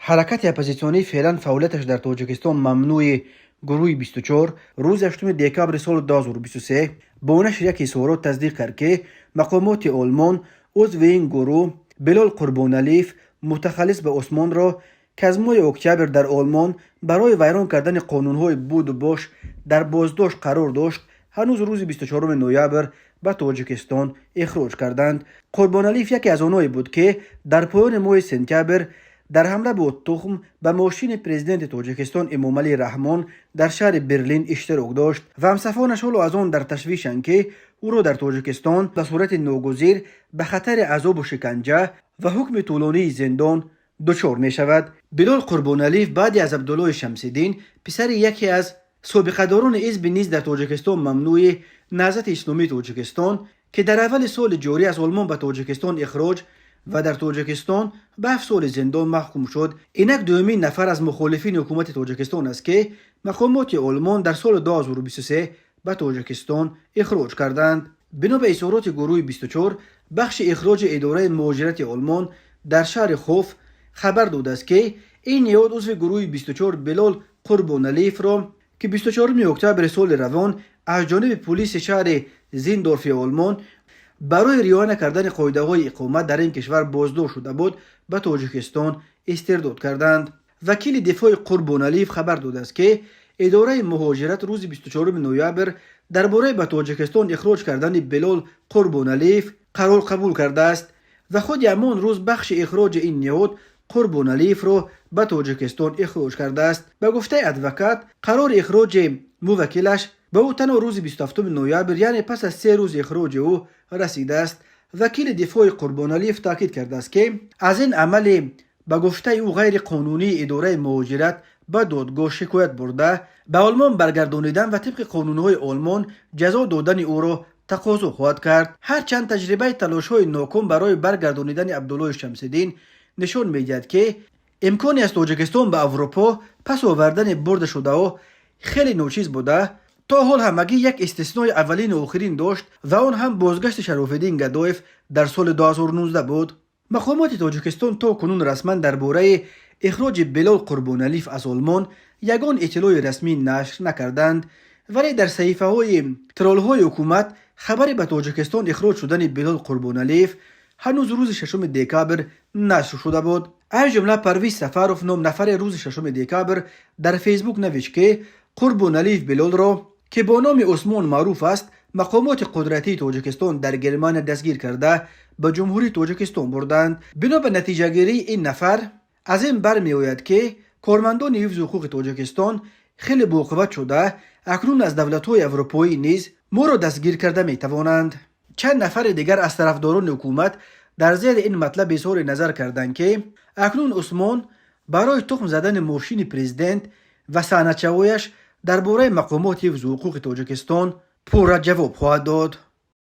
Ҳаракати оппозитсионӣ, феълан фаъолияташ дар Тоҷикистон мамнӯи гурӯҳи 24, рӯзи 8 декабри соли 2023 бо нашри як изҳорот тасдиқ кард, ки мақомоти Олмон узви ин гурӯҳ Билол Қурбоналиев, мутахаллис ба Усмонро, ки аз моҳи октябр дар Олмон барои вайрон кардани қонунҳои буду бош дар боздошт қарор дошт, ҳанӯз рӯзи 24 ноябр ба Тоҷикистон ихроҷ карданд. Қурбоналиев яке аз онҳое буд, ки дар поёни моҳи сентябр дар ҳамла бо тухм ба мошини президенти Тоҷикистон Эмомалӣ Раҳмон дар шаҳри Берлин иштирок дошт ва ҳамсафонаш ҳоло аз он дар ташвишанд, ки ӯро дар Тоҷикистон ба сурати ногузир ба хатари азобу шиканҷа ва ҳукми тӯлонии зиндон дучор мешавад. Билол Қурбоналиев баъди аз Абдуллои Шамсиддин, писари яке аз собиқадорони ҳизби низ дар Тоҷикистон мамнӯи Наҳзати Исломии Тоҷикистон, ки дар аввали соли ҷорӣ аз Олмон ба Тоҷикистон ихроҷ ва дар Тоҷикистон ба 7 соли зиндон маҳкум шуд, инак дуюмин нафар аз мухолифини ҳукумати Тоҷикистон аст, ки мақомоти Олмон дар соли 2023 ба Тоҷикистон ихроҷ карданд. Бино ба изҳороти гурӯҳи 24, бахши ихроҷи идораи муҳоҷирати Олмон дар шаҳри Хоф хабар додааст, ки ин ниҳод узви гурӯҳи 24 Билол Қурбоналиевро, ки 24 октябри соли равон аз ҷониби пулиси шаҳри Зиндорфи Олмон барои риоя накардани қоидаҳои иқомат дар ин кишвар боздошт шуда буд, ба Тоҷикистон истирдод карданд. Вакили дифои Қурбоналиев хабар додааст, ки идораи муҳоҷират рӯзи 24 ноябр дар бораи ба Тоҷикистон ихроҷ кардани Билол Қурбоналиев қарор қабул кардааст ва худи ҳамон рӯз бахши ихроҷи ин ниҳод Қурбоналиевро ба Тоҷикистон ихроҷ кардааст. Ба гуфтаи адвокат, қарори ихроҷи муваккилаш ба ӯ танҳо рӯзи 27 ноябр, яъне пас аз 3 рӯзи ихроҷи ӯ расидааст. Вакили дифои Қурбоналиев таъкид кардааст, ки аз ин амали, ба гуфтаи ӯ, ғайриқонунии идораи муҳоҷират ба додгоҳ шикоят бурда, ба Олмон баргардонидан ва тибқи қонунҳои Олмон ҷазо додани ӯро тақозо хоҳад кард. Ҳарчанд таҷрибаи талошҳои ноком барои баргардонидани Абдуллои Шамсиддин нишон медиҳад, ки имкони аз Тоҷикистон ба Аврупо пас овардани бурдашудаҳо хеле ночиз буда, то ҳол ҳамагӣ як истиснои аввалину охирин дошт ва он ҳам бозгашти Шарофиддин Гадоев дар соли 2019 буд. Мақомоти Тоҷикистон то кунун расман дар бораи ихроҷи Билол Қурбоналиев аз Олмон ягон иттилои расмӣ нашр накарданд, вале дар саҳифаҳои троллҳои ҳукумат хабари ба Тоҷикистон ихроҷ шудани Билол Қурбоналиев ҳанӯз рӯзи 6 декабр нашр шуда буд. Аз ҷумла Парвиз Сафаров ном нафаре рӯзи 6 декабр дар Фейсбук навишт, ки Қурбоналиев Билолро, ки бо номи Усмон маъруф аст, мақомоти қудратии Тоҷикистон дар Германия дастгир карда, ба Ҷумҳурии Тоҷикистон бурданд. Бино ба натиҷагирии ин нафар, аз ин бармеояд, ки кормандони ҳифзи ҳуқуқи Тоҷикистон хеле боқувват шуда, акнун аз давлатҳои аврупоӣ низ моро дастгир карда метавонанд. Чанд нафари дигар аз тарафдорони ҳукумат дар зери ин матлаб изҳори назар карданд, ки акнун Усмон барои тухм задани мошини президент ва саҳначаҳояш дар бораи мақомоти ҳифзу ҳуқуқи Тоҷикистон пурра ҷавоб хоҳад дод.